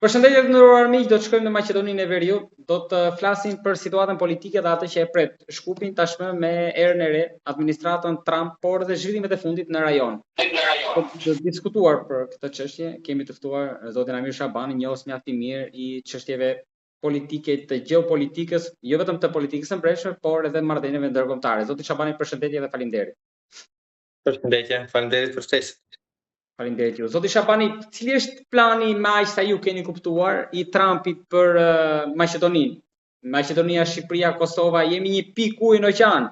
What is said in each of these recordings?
Përshëndetje të nderuar miq, do të shkojmë në Maqedoninë e Veriut, do të flasim për situatën politike dhe atë që e pret Shkupin tashmë me erën e re, administratën Trump, por edhe zhvillimet e fundit në rajon. Për të diskutuar për këtë çështje, kemi të ftuar zotin Amir Shabani, njohës mjaft i mirë i çështjeve politike të gjeopolitikës, jo vetëm të politikës së brendshme, por edhe marrëdhënieve ndërkombëtare. Zoti Shabani, përshëndetje dhe faleminderit. Përshëndetje, faleminderit për ftesën. Faleminderit ju. Zoti Shabani, cili është plani me aq sa ju keni kuptuar i Trumpit për uh, Maqedoninë? Maqedonia, Shqipëria, Kosova, jemi një pikë ujë në oqean,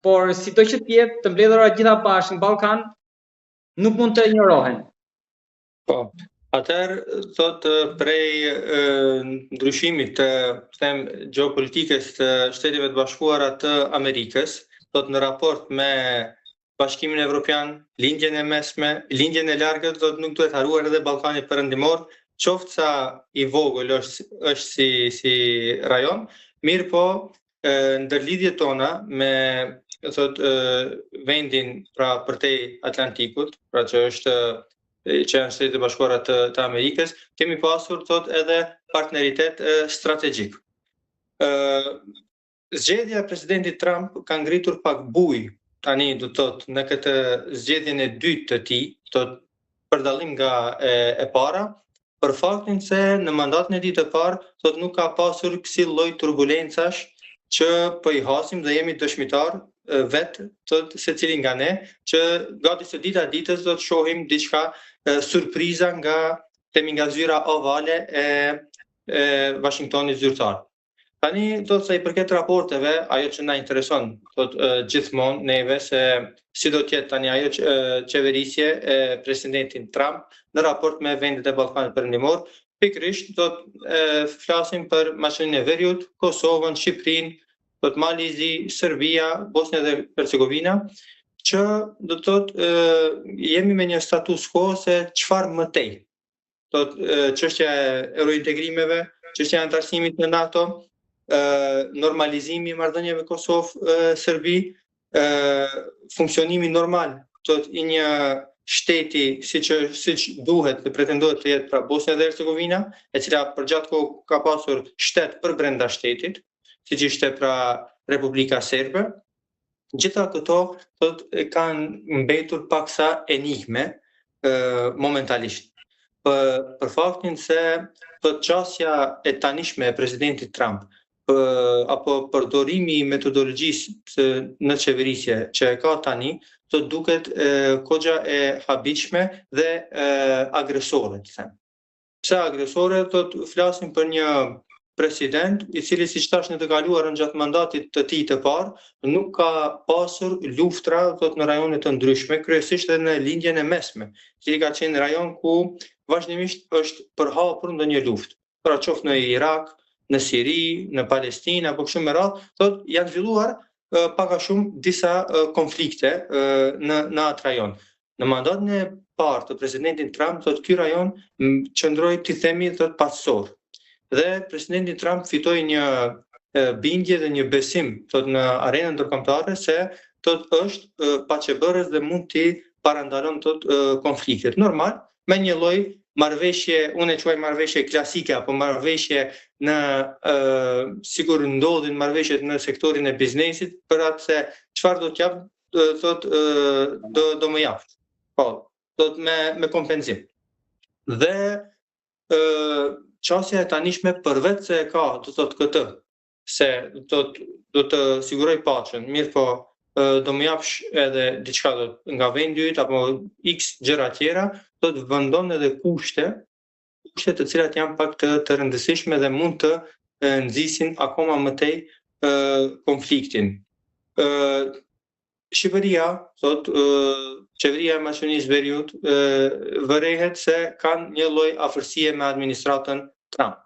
por sido që të jetë, të mbledhura gjitha bashkë në Ballkan, nuk mund të injorohen. Po. Atëherë thotë prej e, ndryshimit të them gjeopolitikës të Shteteve të Bashkuara të Amerikës, thotë në raport me Bashkimin Evropian, Lindjen e Mesme, Lindjen e Largët, thotë nuk duhet harruar edhe Ballkani Perëndimor, qoftë sa i vogël është është si si rajon, mirëpo ndërlidhjet tona me thot vendin pra përtej Atlantikut, pra që është që janë Shtetet e Bashkuara të, të Amerikës, kemi pasur thot edhe partneritet strategjik. Ë zgjedhja e presidentit Trump ka ngritur pak bujë tani do të thotë në këtë zgjedhjen e dytë të tij, thot për dallim nga e, e para, për faktin se në mandatin e tij të parë, thotë nuk ka pasur kësi lloj turbulencash që po i hasim dhe jemi dëshmitar vetë, thotë secili nga ne, që gati se dita ditës do të shohim diçka surpriza nga themi nga zyra ovale e, e Washingtonit zyrtar. Tani, thotë sa i përket raporteve, ajo që na intereson, thotë gjithmonë neve se si do të jetë tani ajo qeverisje e presidentit Trump në raport me vendet e Ballkanit Perëndimor, pikërisht thotë flasim për Maqedoninë e Veriut, Kosovën, Shqipërinë, thotë Mali i Zi, Serbia, Bosnja dhe Hercegovina, që do të thotë jemi me një status quo se çfarë më tej. thot çështja e eurointegrimeve, çështja e anëtarësimit në NATO, normalizimi i marrëdhënieve Kosovë Serbi, funksionimi normal thot i një shteti siç siç duhet dhe pretendohet të jetë pra Bosnja dhe Hercegovina, e cila përgjatë kohë ka pasur shtet përbrenda shtetit, siç ishte pra Republika Serbe. Gjitha këto thot kanë mbetur paksa enigme momentalisht. Për, për faktin se thot qasja e tanishme e presidentit Trump për, apo përdorimi i metodologjisë në qeverisje që e ka tani, thot duket e, goxha e habitshme dhe e, agresore, të them. Pse agresore, thot flasim për një president i cili siç thash në të kaluarën gjatë mandatit të tij të parë, nuk ka pasur luftra thot në rajone të ndryshme, kryesisht edhe në Lindjen e Mesme, i cili ka qenë rajon ku vazhdimisht është përhapur ndonjë luftë. Pra qoftë në Irak, në Siri, në Palestinë apo kështu me radhë, thot janë zhvilluar pak a shumë disa konflikte në në atë rajon. Në mandatin e parë të presidentit Trump, thotë ky rajon qëndroi t'i themi thotë paqësor. Dhe presidenti Trump fitoi një bindje dhe një besim thotë në arenën ndërkombëtare se thotë është paqebërës dhe mund t'i parandalon thotë konfliktet. Normal, me një lloj marrëveshje, unë e quaj marrëveshje klasike apo marrëveshje në ë sikur ndodhin marrëveshjet në sektorin e biznesit për atë se çfarë do të jap thot do do më jap. Po, thot me me kompenzim. Dhe ë qasja e tanishme përveç se e ka, do thot këtë, se do thot do të siguroj paqen, mirëpo do më japsh edhe diçka do nga vendi yt apo x gjëra tjera, thot vendon edhe kushte, kushte të cilat janë pak të të rëndësishme dhe mund të nxisin akoma më tej konfliktin. Ë Shqipëria, thot, qeveria e Maqedonisë së Veriut, vërehet se kanë një lloj afërsie me administratën Trump.